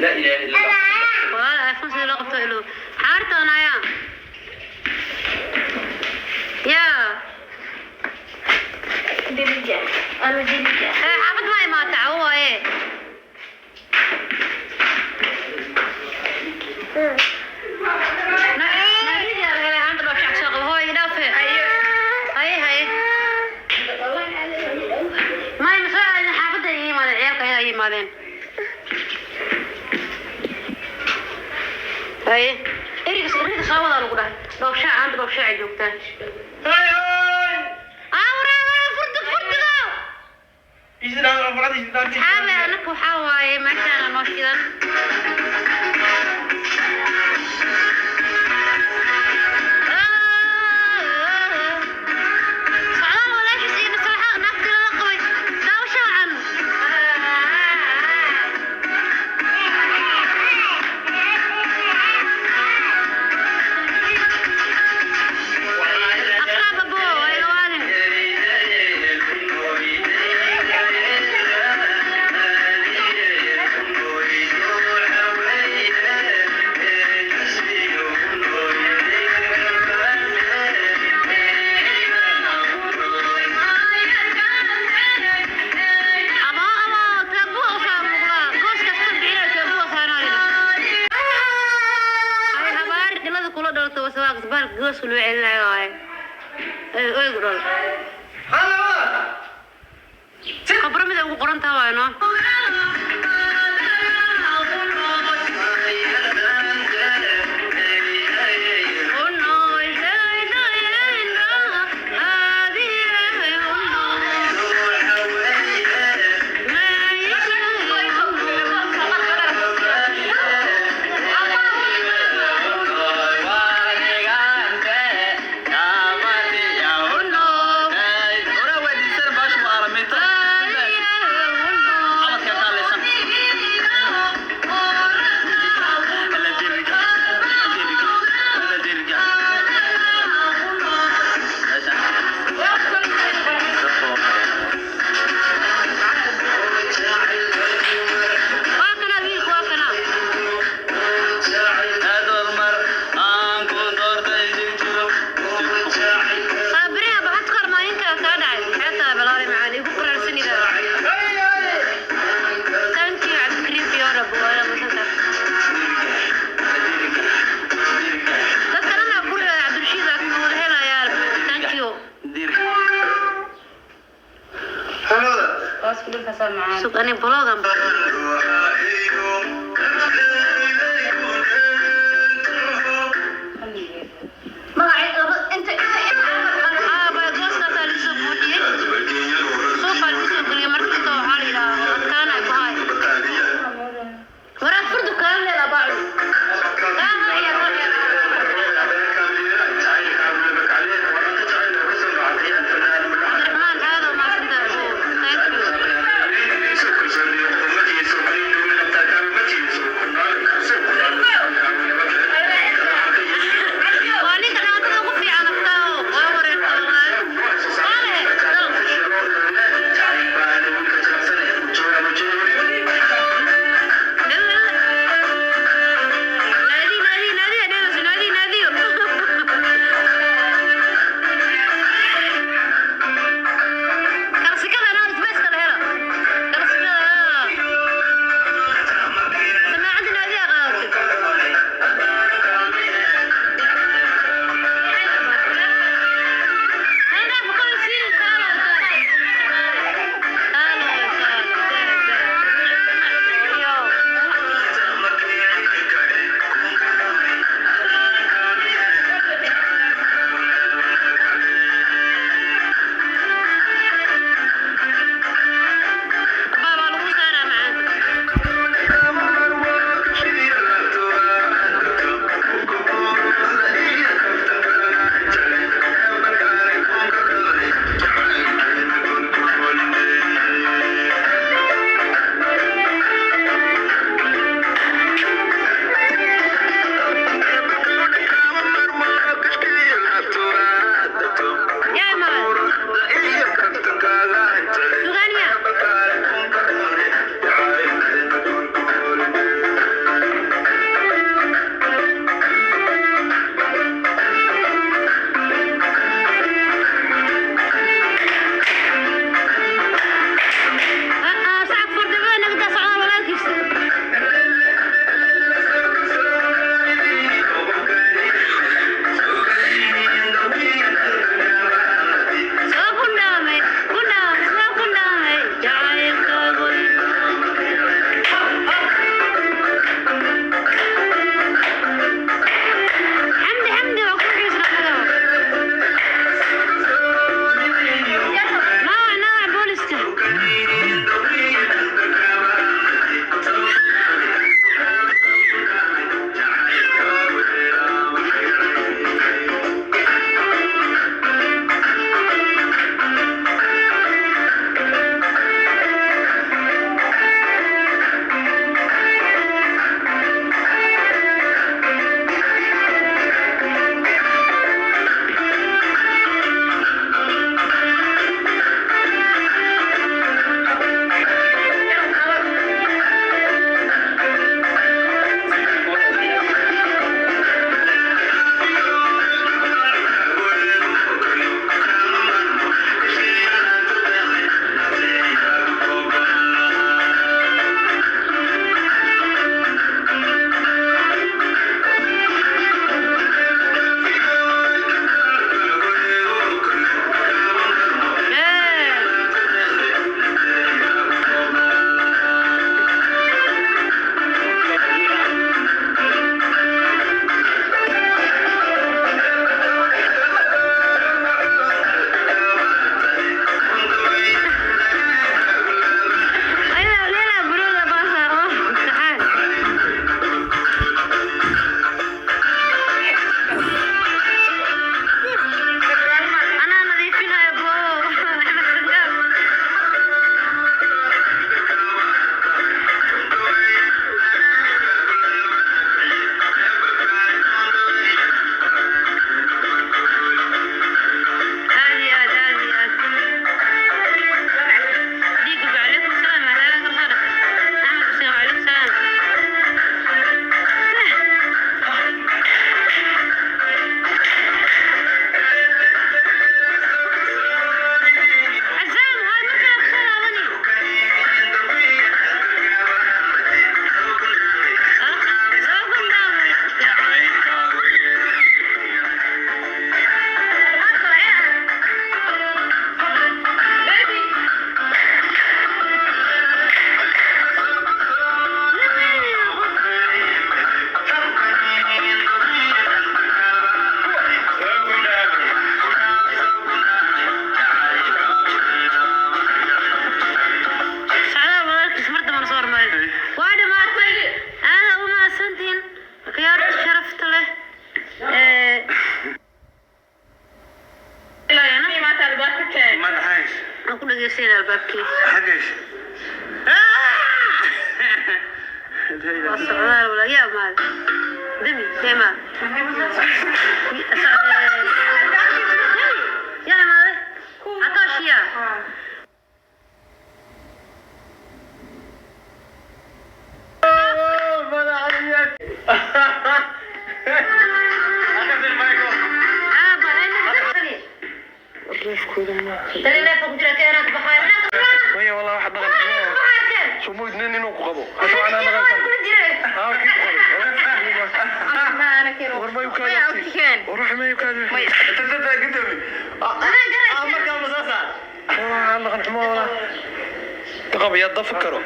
Laa ilaaha illa Allah. Walaal, iPhone sida loo qabto ilo xaartoon ayaa yaa. Ee, xaafad ma imaata cawo waaye. Naariyaa la helay haanta dhoof shaq shaqal hooy idhaafe. Haye haye, may ma soo aadin xaafadda ay yimaadeen ciyaalka ayaa yimaadeen. Haye, eriga eriga soo wadaa lagu dhahay dhoof shaac haanta dhoof shaac ay joogtaa. Hey, hey! Awra awra, furdig furdigo. Asxaabe, anaka waxaa waaye meeshaana noo shidan. Socdaal walaashiis iyo maslaxa naagtii lala qabay daawasho wacan. Aqraab abo waa iga waalin. Abo abo, taabuu usaan muqlaa goos kasta bixinayo taabuu usaanaa. Ay habaar dhilada kula dhalto wasawaaq baal goos loo celinayo waaye. Oygu dhal. Khabro mid ay ugu qoran tahay waaye noo. Waa kana wiilku, waa kana. Saabiriha baxad kor maalinka kaa dhacay. Maxay tahay balaari macaan igu quraarsanida. Thank you Cabdikariim Fiyoora buwaala masanta. Dadka dhan aa ku reebay Cabdirashiid aa kuma wada helayaa. Thank you. Sug ani blogan ba. Aa baa gooskaasaa lagu soo buuxiyey. Suufaa lagu soo geliyey marka inta waxaa la yidhaahdaa adkaanay ku haay. Waraa furdu kaa leedaa baacu. Kaa hal ciyaar hal ciyaar. Cabdiraxmaan aad oo mahadsantahay. Thank you. Waa dhamaatay. Aada u mahadsantihiin khiyaarta sharafta leh. Ee, Madaxays. Aan ku dhegeysanayna albaabkii. Xageys. Waa socdaal walaa yaa maal. Demi, see maal. Demi, yaa imaade? Catooshiya. Aaba, Tali leefka ku jira keenaad baxaay. Maya wallah wax dhaqan xumo. Baxaay. Soo mood nin inuu ku qabo. Hata anaa dhaqan kan. Ah, kii ku qabay. War ma yukaadi. War wax ma yukaadi. Markaa masaasa. Wallah dhaqan xumo wallah. Dhaqan ya dafkaro.